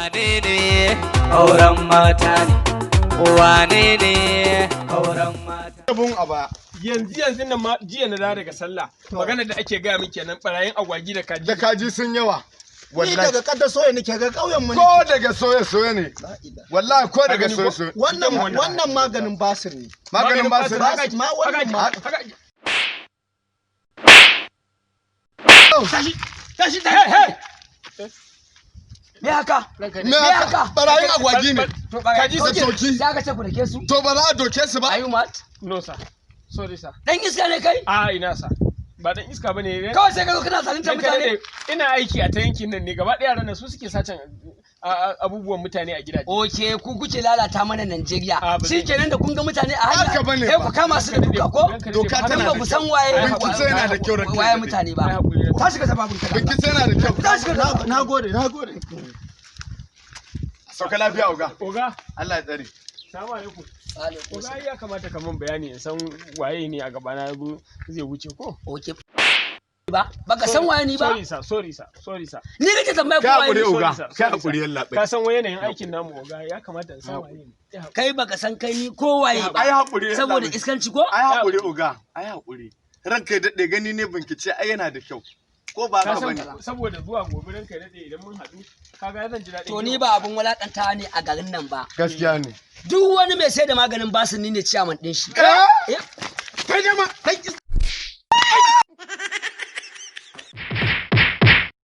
Wane ne auren mata ne? Wane ne auren mata? Abun a baya. Yanzu yanzu nan ma, jiya na dawo daga sallah, magana da ake gaya min kenan, barayin agwagi da kaji. Da kaji sun yawa. Ni Wallahi. daga kada soya nake, ga ƙauyen mu ne. Ko daga soya soya ne. Wallahi ko daga gani soya ko? soya. Wannan maganin basir ne. Maganin basir. Basir ma wannan ma. Tashi tashi tashi. Me haka? Me haka? Barayin agwagi ne. Kaji Da suke. toki. Sai aka ce ku dake su? To ba za a doke su ba? Are you mad? No sir, sorry sir. Dan iska ne kai? A ina sir, ba dan iska bane ne. Kawai sai ka zo kana zalunta Ranka mutane. daɗe, ina aiki a ta yankin nan ne gaba ɗaya, yaran nan su suke sacen abubuwan mutane a gidaje. Oke, ku kuke lalata mana Najeriya. A, ba zai- Shikenan, da kun ga mutane a hanya, Haka bane sai ba. ku kama su da duka ko? Ranka daɗe, Doka ba tana Dan ba da ku kyau. san waye Bincike yana da kyau, ranka waye daɗe. mutane ba. Ai haƙuri, ranka. Tashi ka tafi abin ka. Bincike yana da kyau. Tashi ka tafi. Na gode, na gode. Sauka lafiya, oga. Oga. Allah ya tsare. Salamu alaikum. Alaikum Oga, ya kamata ka min bayani in san waye ne a gabana yazo zai wuce ko? Oke. Ba baka san waye ni ba? Sorry sir, sorry sir, sorry sir. Ni kake tambaya ko Kai waye hakuri ni? oga. Sorry, sir, Kai sorry, hakuri, sir. yalla bai. Ka san wai yanayin aikin namu, oga, ya kamata in san waye ne. Ya haƙuri. Kai baka san kai ni ko waye ba. Ai hakuri, yalla Saboda bai. iskanci ko? Ai hakuri, oga. Ai hakuri. Ranka ya daɗe, gani ne bincike ai yana da kyau. Ko ba Ka haka san bane? saboda zuwa gobe, ranka ya daɗe, idan mun haɗu, kaga zan ji daɗin. To ni ba abun walakanta ne a garin nan ba. Gaskiya ne. Duk wani mai sai da maganin basir, ni ne ciyaman din shi. Eh? Eh? Kai jama, dan iska.